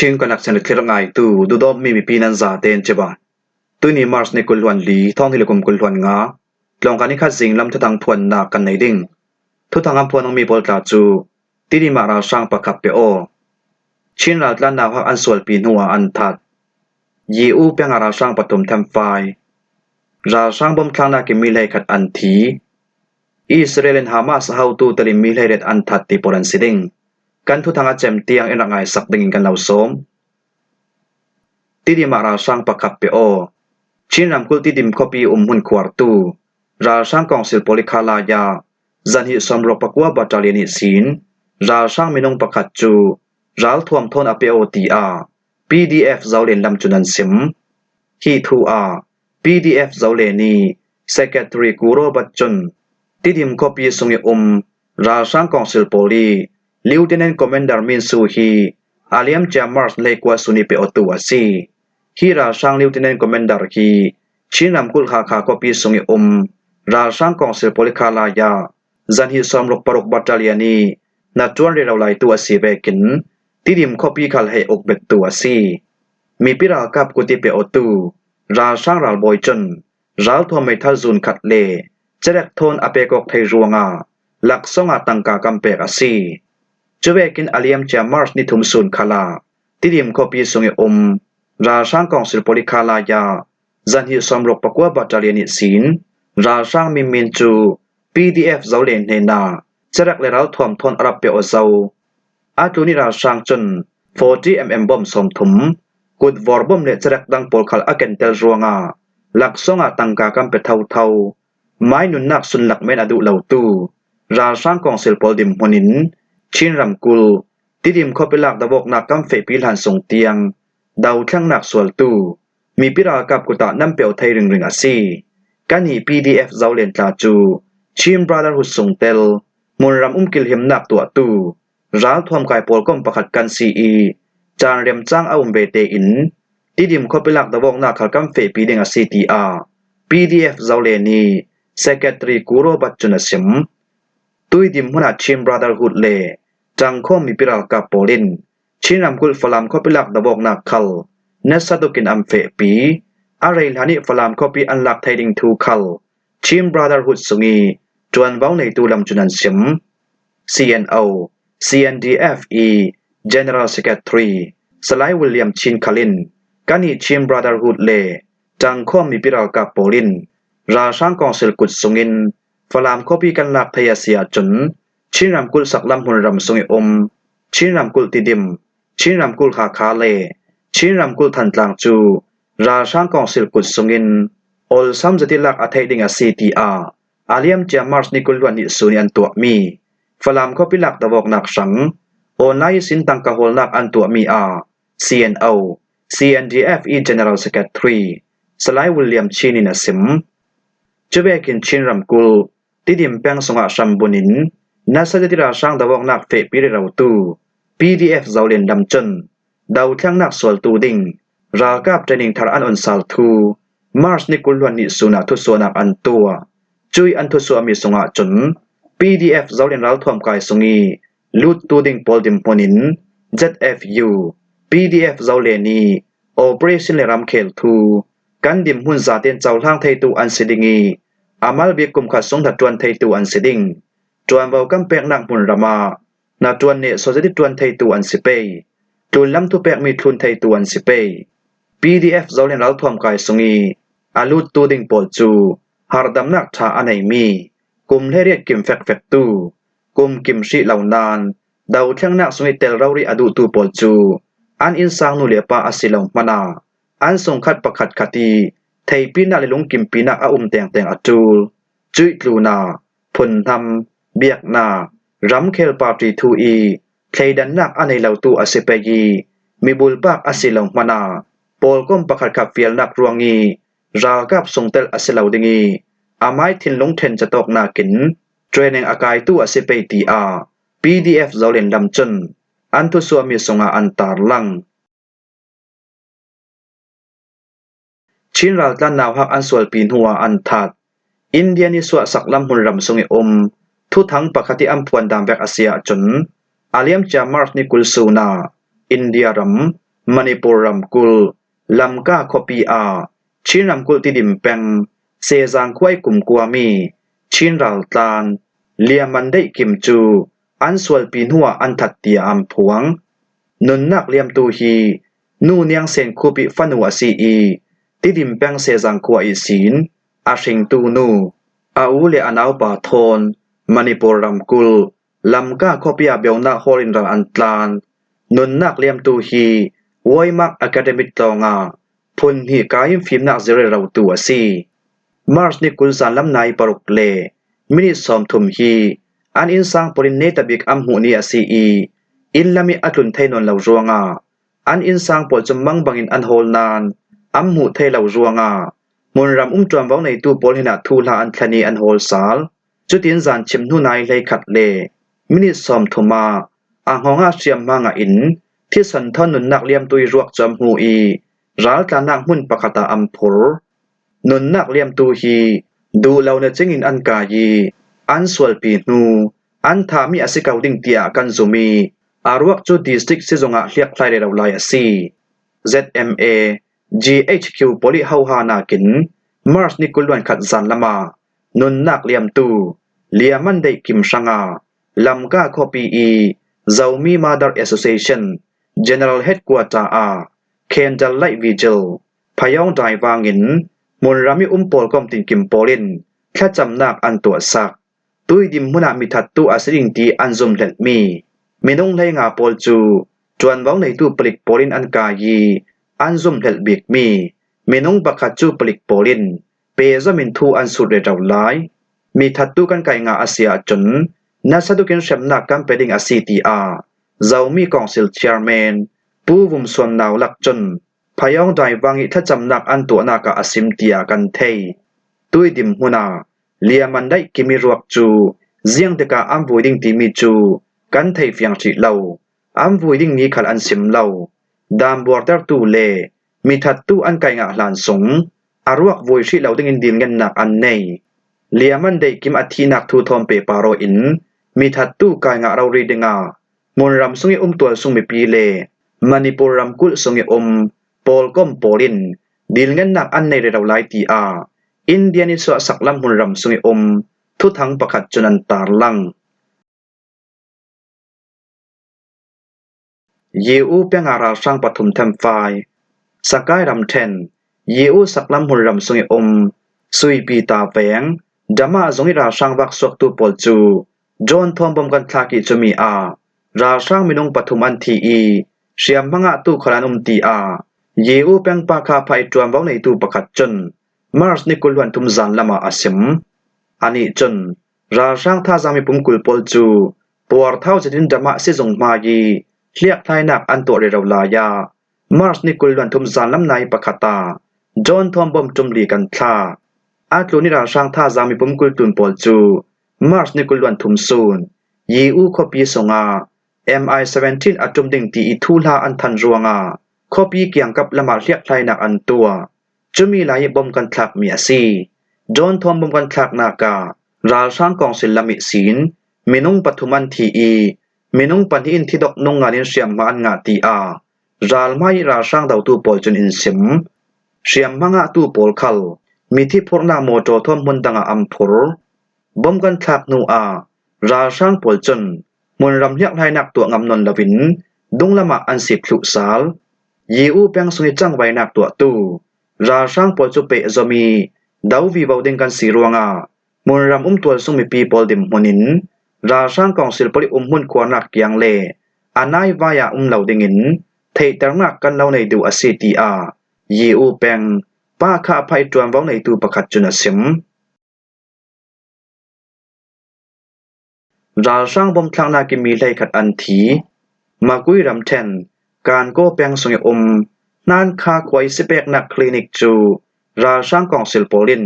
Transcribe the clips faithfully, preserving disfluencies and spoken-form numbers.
Chin Connection le thlir ngaitu, dudawm mi mipi nan zaten ciba. Tuni March ni kul hluan li, thawng hnih le kum kul hluan nga, tlawngkha ni khat zinglam thuthang phuannak kan nei ding. Thuthang an phuan mi pawl tla cu, Tidim ah ralhrang pakhat pe aw. Chin raltlan nauhak an sualpi hnuah an that. Yiu peng ah ralhrang pathum themfai. Ralhrang bom thlaknak in mi hleikhat an thi. Israel in Hamas a hotu telin mi hleiriat an that ti pawl an si ding. Kan thuthang a cem tiang in rak ngaisak dingin kan lo sawm. Tidim ah ralhrang pakhat pe aw. Chin ramkulh Tidim khuapi um hmun khuartu ralhrang kawngsil pawl i khalai ah zanhnih sawmruk pakua battalion ihsin ralhrang minung pakhat cu ralthuam thawn a pe aw tiah P D F Zolen lam cun an sim. Hi thu ah P D F Zolen i Secretary Ku Robert cun Tidim khuapi sung i um ralhrang kawngsil pawl i Lieutenant Commander Min Su hi a liamcia March ni hleikua sun i pe awtu a si. Hi ralhrang Lieutenant Commander hi Chin ramkulh Hakha khuapi sung i um ralhrang kawngsil pawl i khalai ah zanhnih sawmruk paruk battalion i hnaṭuan rero laitu a si vekin Tidim khuapi khal hei uk bettu a si. Mipi ralkap kut i pe awtu ralhrang ralbawi cun ralthuam meithal zun khat le cerek thawn a pek awk thei ruangah laksawng ah tangka kan pek a si. Cuvekin a liamcia March ni thum sun khalah Tidim khuapi sung i um ralhrang kawngsil pawl i khalai ah zanhnih sawmruk pakua battalion ihsin ralhrang Min Min cu P D F Zolen hnenah cerek le ralthuam thawn a rak pe aw zo. A tlun i ralhrang cun forty mm bom sawmthum, kut vawr bom le cerek dang pawl khal a kentel ruangah laksawng ah tangka kan pe thotho. Mai nunnak sunlak men a duh lotu ralhrang kawngsil pawl dinhmun in Chin ramkulh Tidim khuapi lak dovawknak kan fehpi hlan sung tiang dothlengnak sualtu mipi ralkap kut ah nan pe aw thei ringring a si. Kan i P D F Zolen tla cu Chin Brotherhood sung tel hmunram um kilhimnak tuahtu ralthuam kai pawlkom pakhat kan si i, caan remcang a um ve tein Tidim khuapi lak dovawknak khal kan fehpi ding a si tiah P D F Zolen i Secretary Ku Robert cun a sim. Tui dinhmun ah Chin Brotherhood le Ṭangkhawm mipi ralkap pawl in Chin ramkulh Falam khuapi lak dovawknak khal nasa tukin an fehpi. A rei hlan i Falam khuapi an lak thei ding thu khal Chin Brotherhood sung i ṭuanvo neitu lam cun an sim. C N O, C N D F i General Secretary Salai William Chin khal in kan i Chin Brotherhood le Ṭangkhawm mipi ralkap pawl in ralhrang kawngsil kut sungin Falam khuapi kan lak thei a si ahcun Chin ramkulh saklam hmunram sung i um Chin ramkulh Tidim, Chin ramkulh Hakha le Chin ramkulh Thantlang cu ralhrang kawngsil kut sungin awlsam zet i lak a theih ding a si tiah a liamcia March ni kul hluan hnih sun i an tuahmi Falam khuapi lak dovawknak hrang online ihsin tangka hawlnak an tuahmi ah C N O, C N D F i General Secretary Salai William Chin in a sim. Cuvekin Chin ramkulh Tidim peng sungah hrambun in nasa zet i ralhrang dovawknak fehpi rerotu P D F Zolen lam cun dothlengnak sualtu ding ralkap training thar an on sal thu March ni kul hluan hnih sun ah thusuahnak an tuah. Cuih an thusuahmi sungah cun P D F Zolen ralthuam kai sung i luttu ding pawl dinhmun in Z F U, P D F Zolen i operation le ramkhel thu kan dinhmun zaten cohlang theitu an si ding i, a malbik kum khat sung hnaṭuan theitu an si ding. Ṭuanvo kan peknak hmunram ah hnaṭuan nehsawh zet i ṭuan theitu an si pei. Tlunlam thupekmi thlun theitu an si pei. P D F Zolen ralthuam kai sung i a luttu ding pawl cu harhdamnak ṭha a neimi, kum hleiriat kim fekfektu, kum kim hrih lo nain dothlengnak sung i tel rori a duhtu pawl cu an innsang nu le pa a si lo hmanh ah an sungkhat pakhat khat i theihpinak le lungkimpinak a um tengteng a ṭul. Cuih tlunah phunhnam, biaknak, ramkhel party thu i thleidannak a nei lotu a si pei i, mibulpak a si lo hmanh ah pawlkom pakhatkhat fialnak ruang i ralkap sungtel a si lo ding i, amai thinlung ṭhen catawknak in training a kaitu a si pei tiah P D F Zolen lam cun an thusuahmi sungah an tarlang. Chin raltlan nauhak an sualpi hnuah an that. India nisuah saklam hmunram sung i um thuthang pakhat i an phuan dan vek a si ahcun, a liamcia March ni kul sun ah India ram Manipur ramkulh Lamka khuapi ah Chin ramkulh Tidim peng Sezang khua ih kumkuami Chin raltlan Liaman Deih Kim cu an sualpi hnuah an that tiah an phuang. Nunnak liamtu hi Nu Niang Sen Khup ih fanu a si ih Tidim peng Sezang khua ihsin a hringtu nu, a u le a naupa thawn Manipur ramkulh Lamka khuapi ah beunak hawl in ral an tlan. Nunnak liamtu hi Waimak Academy tlawng ah phun hnih kai in fimnak zir rerotu a si. March ni kul zanlam nai paruk le minit sawmthum hi an innsang pawl in netabik an hmuh ni a si ih inn lam ih a tlun thei nawn lo ruangah an innsang pawl cu mang bangin an hawl nain an hmuh thei lo ruangah hmunram um ṭuanvo neitu pawl hnenah thuhla an thlen ih an hawl sal. Cutin zan chim hnu nai hleikhat le minit sawmthum ah a hngawngah hriamhma ngah in thisen thawn nunnak liamtu ih ruak cu an hmu ih raltlannak hmun pakhat ah an phur. Nunnak liamtu hi duh lo na cingin an kai ih an sualpi hnu an thahmi a si ko ding tiah kan zum ih a ruak cu district sizung ah hliakhlai rero lai a si. Z M A, G H Q pawl ih hoha nakin March ni kul luan khat zanlam ah nunnak liamtu Liaman Deih Kim hrangah Lamka khuapi ih Zomi Mother Association General Headquarter ah Candle Light Vigil phayawng daivang in hmunram ih um pawlkom tinkim pawl in thlacamnak an tuahsak. Tuidim hmun ah mithattu a si ding ti an zumhlelhmi minung hleinga pawl cu ṭuanvo neitu palik pawl in an kai ih an zumhlelh bikmi minung pakhat cu palik pawl in pehzom in thu an sut rero lai. Mithattu kan kai ngah a si ahcun nasa tukin hremnak kan pe ding a si, tiah Zomi Council Chairman Pu Vum Suan Nau Lak cun phayawng daivang ih thlacamnak an tuahnak ah a sim tiah kan thei. Tuidim hmun ah Liaman Deih Kim ih ruak cu ziangtikah an vui ding timi cu kan thei fiang hrih lo. An vui ding ni khal an sim lo. Dam buartertu le mithattu an kai ngah hlan sung a ruak vui hrih lo dingin dilngennak an nei. Liaman Deih Kim a thihnak thu thawn pehpar aw in mithattu kai ngah rori dingah hmunram sungih um tualsung mipi le Manipur ramkulh sungih um pawlkom pawl in dilngennak an nei rero lai, tiah India nisuahsak lam hmunram sungih um thuthang pakhat cun an tarlang. Yiu pengah ralhrang pathum themfai. Sakai ramṭhen Yiu saklam hmunram sungih um Suipi ta veng Dama zung ih ralhrang vaksuaktu pawl cu drone thawn bom kan thlak ih cumi ah ralhrang minung pathum an thi ih hriamhma ngahtu khal an um, tiah Yiu peng Pakha phah ih ṭuanvo neitu pakhat cun March ni kul hluan thum zanlam ah a sim. Anih cun ralhrang thazaang mipum kul pawl cu puarthau zetin Dama sizung hmai ih hliakthlainak an tuah rero lai ah March ni kul hluan thum zanlam nai pakhat ah drone thawn bom ṭum li kan thlak. A tlun ih ralhrang thazaang mipum kul tlun pawl cu March ni kul hluan thum sun Yiu khuapi sungah M I seventeen a ṭum ding ti ih thuhla an than ruangah khuapi kiangkap lamah hliakthlainak an tuah. Cumi lai ih bom kan thlakmi a si. Drone thawn bom kan thlaknak ah ralhrang kawngsil lam ihsin minung pathum an thi ih minung pahnih in thidok nung ngan in hriamhma an ngah, tiah ralhmai ih ralhrang dotu pawl cun in sim. Hriamhma ngahtu pawl khal mithi phurhnak mawṭaw thawn hmun dangah an phur. Bom kan thlak hnuah ralhrang pawl cun hmunram hliakthlainak tuah ngam nawn loin dunglam ah an sip thluh sal. Yiu peng sungih cangvainak tuahtu ralhrang pawl cu pehzom ih do vivo ding kan si ruangah hmunram um tualsung mipi pawl dinhmun in ralhrang kawngsil pawl ih umhmun khuarnak kiang le a naivai ah um lo dingin theihternak kan lo nei duh a si, tiah Yiu peng Pakha phah ih ṭuanvo neitu pakhat cun a sim. Ralhrang bom thlaknak ih mi hleikhat an thi. Makui ramṭhen Kankaw peng sungih um Hnankha khua ih sipeknak clinic cu ralhrang kawngsil pawl in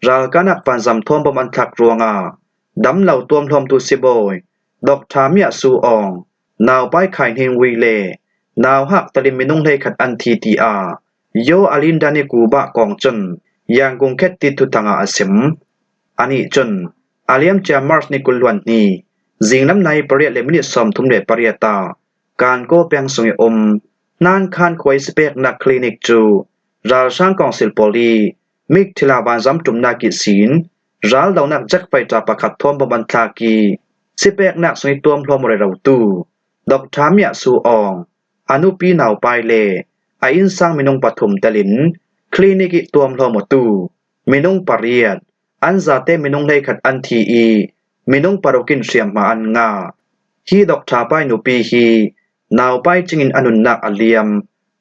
ralkahnak vanzam thawn bom an thlak ruangah damlo tuamhlawmtu sibawi Doctor Mia Su Awng, naupai Khai Hning Wi le nauhak telin minung hleikhat an thi, tiah Yo Alinda Nikubah kawng cun Yangon Khit-tit thuthang ah a sim. Anih cun a liamcia March ni kul hluan hnih zinglam nai pariat le minit sawmthum le pariat ah Kankaw peng sungih um Nankhan khua i sipeknak clinic cu ralhrang kawngsil pawl i mikthila vanzam ṭumnak ihsin raldonak jet fighter pakhat thawm bom an thlak i sipeknak sung i tuamhlawm aw rerotu Doctor Mia Su Aung, a nupi naupai le a innsang minung pathum telin clinic i tuamhlawm awtu minung pariat, an zate minung hleikhat an thi i minung paruk in hriamhma an ngah. Hi doctor pa i nupi hi naupai cingin a nunnak a liam,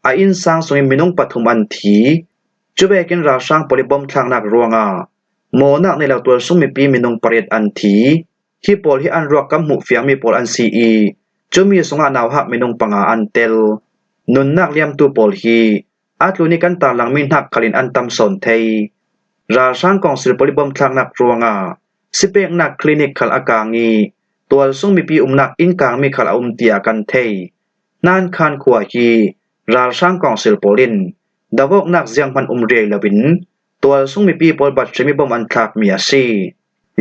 a innsang sungin minung pathum an thi. Cuvekin ralhrang pawl i bom thlaknak ruangah mawhnak nei lo tualsung mipi minung pariat an thi. Hi pawl hi an ruak kam hmuh fiangmi pawl an si i cumi sungah nauhak minung panga an tel. Nunnak liamtu pawl hi a tlun i kan tarlangmi hnak khalin an tam sawn thei. Ralhrang kawngsil pawl i bom thlaknak ruangah sipeknak clinic khal a kang i tualsung mipi umnak inn kangmi khal a um tiah kan thei. Nankhan khua hi ralhrang kawngsil pawl in davawknak zianghman um riai loin tualsung mipi pawl bat hrim i bom an thlakmi a si.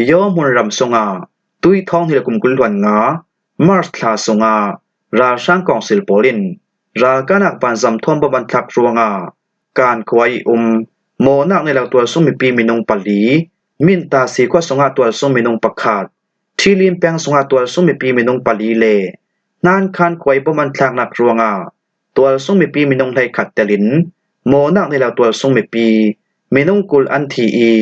Yaw hmunram sungah tui thawng hnih le kum kul hluan nga March thla sungah ralhrang kawngsil pawl in ralkahnak vanzam thawm bom an thlak ruangah Kan khua i um mawhnak nei lo tualsung mipi minung pali, Minta si khua sungah tualsung minung pakhat, Thilin peng sungah tualsung mipi minung pali le Hnankhan khua i bom an thlaknak ruangah tualsung mipi minung hleikhat telin mawhnak nei lo tualsung mipi minung kul an thi i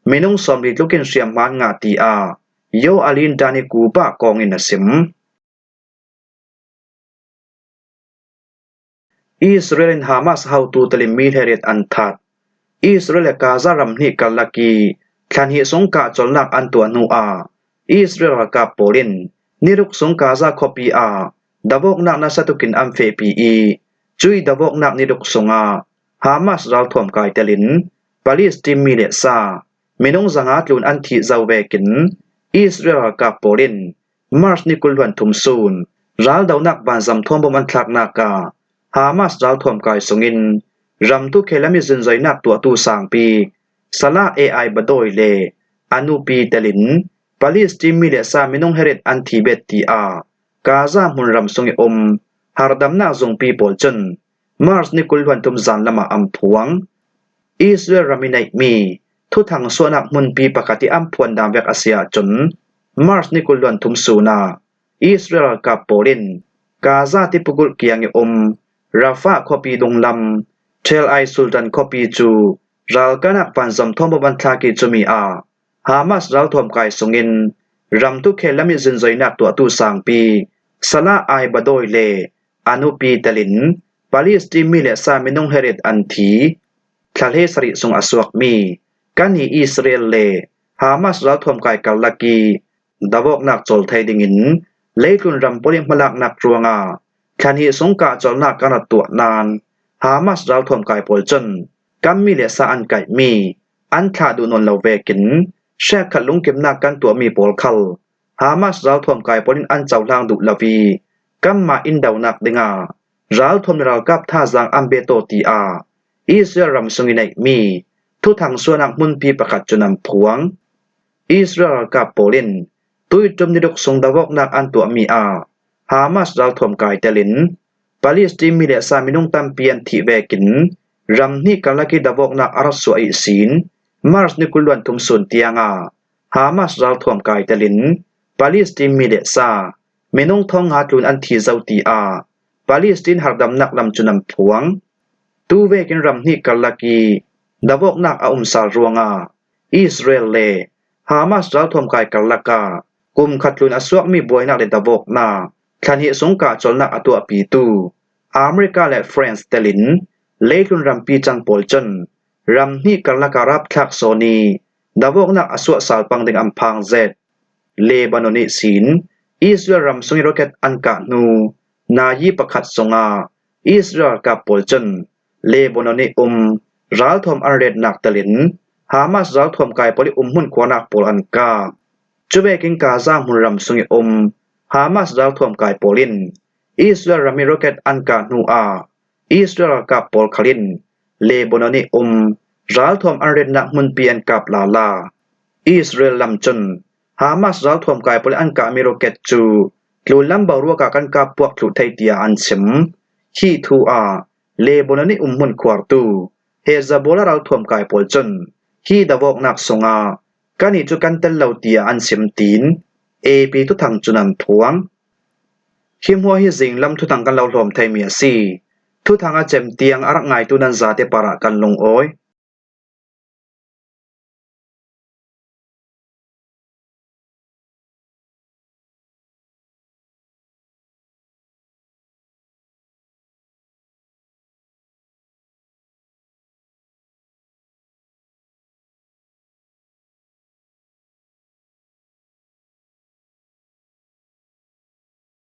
minung sawmli tlukin hriamhma an ngah, tiah Yo Alin Dan i kupa kawngin a sim. Israel in Hamas hotu telin mi hleiriat an that. Israel le Gaza ram hnih karlak i thla hnih sung kahcolnak an tuah hnu ah Israel ralkap pawl in niruk sung Gaza khuapi ah davawknak nasa tukin an fehpi i cui davawknak niruk sungah Hamas ralthuam kai telin Palestine mi le sa minung zanga tlun an thih zo vekin Israel ralkap pawl in March ni kul hluan thum sun raldonak vanzam thawm bom an thlaknak ah Hamas ralthuam kai sungin ramtukhe lam i zunzoinak tuahtu sangpi Salah A I Badawi le a nupi telin Palestine mi le sa minung hleiriat an thi bet, tiah Gaza hmunram sung i um hardamnak zungpi pawl cun March ni kul hluan thum zan lamah an phuang. Israel ram i neihmi thuthang suahnak hmunpi pakhat i an phuan dan vek a si ahcun March ni kul hluan thum sun ah Israel ralkap pawl in Gaza tipukulh kiang i um Rafah khuapi dunglam Tel Ai Sultan khuapi cu ralkahnak vanzam thawm bom an thlak i cumi ah Hamas ralthuam kai sungin ramtukhe lam i zunzoinak tuahtu sangpi Salah Ai Badawi le a nupi telin Palestine mi le sa minung hleiriat an thi. Thla hlei sarih sung a suakmi kan i Israel le Hamas ralthuam kai karlak i davawknak cawl thei dingin leitlun ram pawl i hmalaknak ruangah thla hnih sung kahcolnak kan rak tuah nain Hamas ralthuam kai pawl cun kan mi le sa an kaihmi an thlah duh nawn lo vekin hrekkhat lungkimnak kan tuahmi pawl khal Hamas ralthuam kai pawl in an cohlang duh lo i kanmah indonak dingah ralthuam le ralkap thazaang an bia taw, tiah Israel ram sung i neihmi thuthang suahnak hmunpi pakhat cun an phuang. Israel ralkap pawl in tuiṭum niruk sung davawknak an tuahmi ah Hamas ralthuam kai telin Palestine mi le sa minung tampi an thih vekin ram hnih karlak i davawknak a rak suah ihsin March ni kul hluan thum sun tiangah Hamas ralthuam kai telin Palestine mi le sa minung thawng nga tlun an thi zo, tiah Palestine hardamnak lam cun an phuang. Tu vekin ram hnih karlak i davawknak a um sal ruangah Israel le Hamas ralthuam kai karlak ah kum khat tlun a suakmi buainak le davawknak thla hnih sung kahcolnak a tuahpitu America le France telin leitlun rampi cang pawl cun ram hnih karlak ah rapthlak sawn i davawknak a suah sal pang ding an phang zet. Lebanon ihsin Israel ram sung i rocket an kah hnu nayi pakhat sungah Israel ralkap pawl cun Lebanon i um ralthuam an retnak telin Hamas ralthuam kai pawl i umhmun khuanak pawl an kah. Cuvekin Gaza hmunram sung i um Hamas ralthuam kai pawl in Israel ram i rocket an kah hnu ah Israel ralkap pawl khal in Lebanon i um ralthuam an retnak hmunpi an kap lala. Israel lam cun Hamas ralthuam kai pawl in an kahmi rocket cu tlunlam boruak ah kan kap puak thluh thei, tiah an chim. Khi thu ah Lebanon ih umhmun khuartu Hezbollah ralthuam kai pawl cun hi davawknak sungah kannih cu kan tel lo tiah an sim, tiin A P thuthang cun an phuang. Hi hmuah hi zinglam thuthang kan lo hlawm theimi a si. Thuthang a cem tiang a rak ngaitu nan zate parah kan lungawi.